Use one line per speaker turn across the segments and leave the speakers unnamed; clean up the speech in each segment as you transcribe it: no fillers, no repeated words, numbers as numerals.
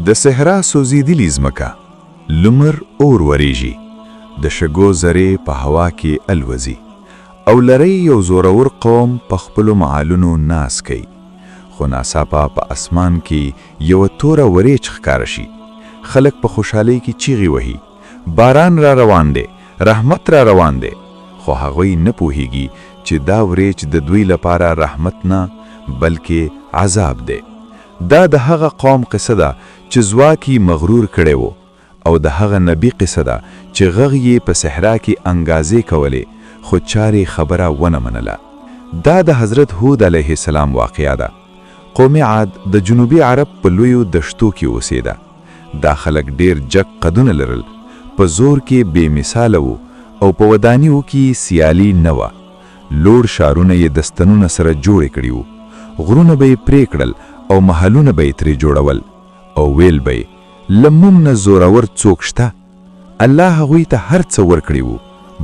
د صحرا سوځېدلي ځمکه، لمر اور ورېږي، د شګو ذرې په هوا کې الوزي، او لرۍ یو زورور قوم په خپلو معالونو ناز کوي. خو ناڅاپه په اسمان کې یوه توره ورېچ ښکاره شي. خلک په خوشحالۍ کې چیغې وهي، باران را روان دی! رحمت را روان دی! خو هغوی نه پوهېږي چې دا ورېچ د دوی لپاره رحمت نه، بلکې عذاب دی. دا د هغه قوم قصه ده چې ځواک یي مغرور کړی و، او د هغه نبي قصه ده چې ږغ یي په صحرا کې انګازې کولې، خو چارې خبره ونه منله. دا د حضرت هود علیه السلام واقعه ده. قوم عاد د جنوبي عرب په لویو دشتو کې اوسېده. دا خلک ډېر جګ قدونه لرل، په زور کې بې مثاله وو او په ودانیو کې یې سیالي نه وه. لوړ ښارونه یې د ستنونه سره جوړې کړي وو. غرونه به یې پرې کړل او محلونه به یې ترې جوړول او ویل به یې، له موږ نه زورور څوک شته؟ الله هغوی ته هر څه ورکړي وو،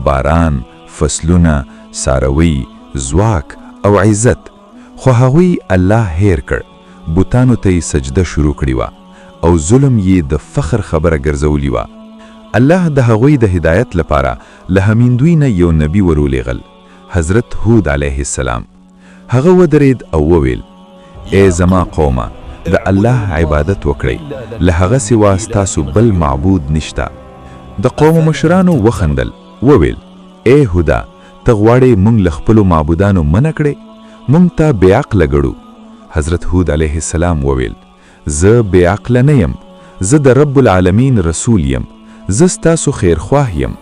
باران، فصلونه، څاروي، ځواک او عزت، خو هغوی الله هېر کړ، بتانو ته یې سجده شروع کړي وه او ظلم یې د فخر خبره ګرځولي وه. الله د هغوی د هدایت لپاره له هميندوی نه یو نبي ورولېږل، حضرت هود علیه السلام. هغه ودرېد او وویل، ای زما قومه! د الله عبادت وکړئ، له هغه سوا ستاسو بل معبود نشته. د قوم مشرانو وخندل، وویل، ای هوده! ته غواړې مونږ له خپلو معبودانو منع کړې؟ مونږ تا بې عقله ګڼو. حضرت هود علیه السلام وویل، زه بې عقله نه یم، زه د رب العالمین رسول یم، زه ستاسو خیرخواه یم.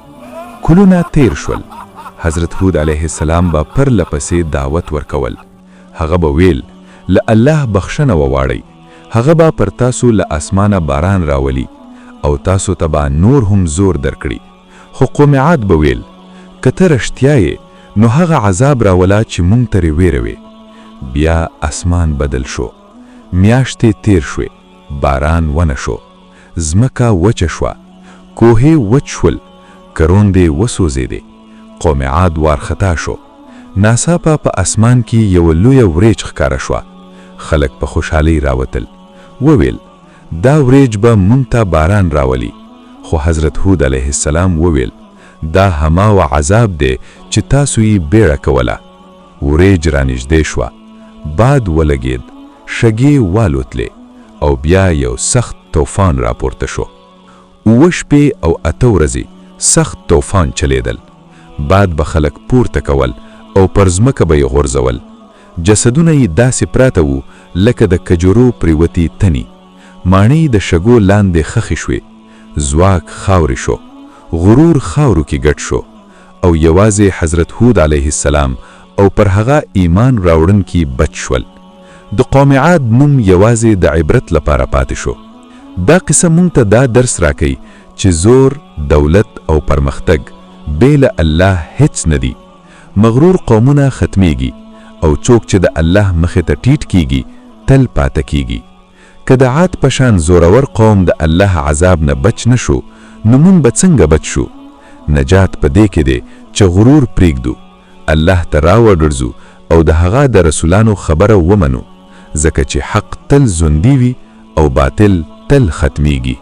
کلونه تیر شول، حضرت هود علیه السلام به پرله پسې دعوت ورکول، هغه به ویل، له الله بخښنه وغواړئ، هغه به پر تاسو له اسمانه باران راولي او تاسو ته به نور هم زور درکړي. خو قوم عاد به ویل، که ته رښتیا یې، نو هغه عذاب راوله چې مونږ ترې ویروې. بیا اسمان بدل شو. میاشتې تیر شوې، باران ونه شو، ځمکه وچه شوه، کوهې وچ شول، کروندې وسوځېدې، قوم عاد وارخطا شو. ناڅاپه په اسمان کې یوه لویه وریج ښکاره شوه، خلک په خوشحالۍ راوتل، وویل، دا وریج به مونږ ته باران راولي، خو حضرت هود علیه السلام وویل، دا هماوه عذاب دی چې تاسو یې بیړه کوله. وریج رانږدې شوه، باد ولګېد، شګې والوتلې او بیا یو سخت توفان راپورته شو. اووه شپې او اته ورځې سخت توفان چلېدل. باد به خلک پورته کول او پر ځمکه به یې غورځول. جسدونه یې داسې پراته وو لکه د کجورو پرېوتي تني. ماڼۍ د شګو لاندې ښخې شوې. ځواک خاورې شو. غرور خاورو کې ګډ شو. او یوازې حضرت هود علیه السلام او پر هغه ایمان راوړنکي بچ شول. د قوم عاد نوم یوازې د عبرت لپاره پاتې شو. دا قصه مونږ ته دا درس راکوي چې زور، دولت او پرمختګ بې له الله هېڅ نه دي. مغرور قومونه ختمېږي او څوک چې د الله مخې ته ټیټ کېږي، تل پاته کېږي. که د عاد په شان زورور قوم د الله عذاب نه بچ نه شو نو مونږ به څنګه بچ شو؟ نجات په دې کې دی چې غرور پرېږدو، الله ته راوګرځو او د هغه د رسولانو خبره ومنو، ځکه چې حق تل ژوندی وي او باطل تل ختمېږي.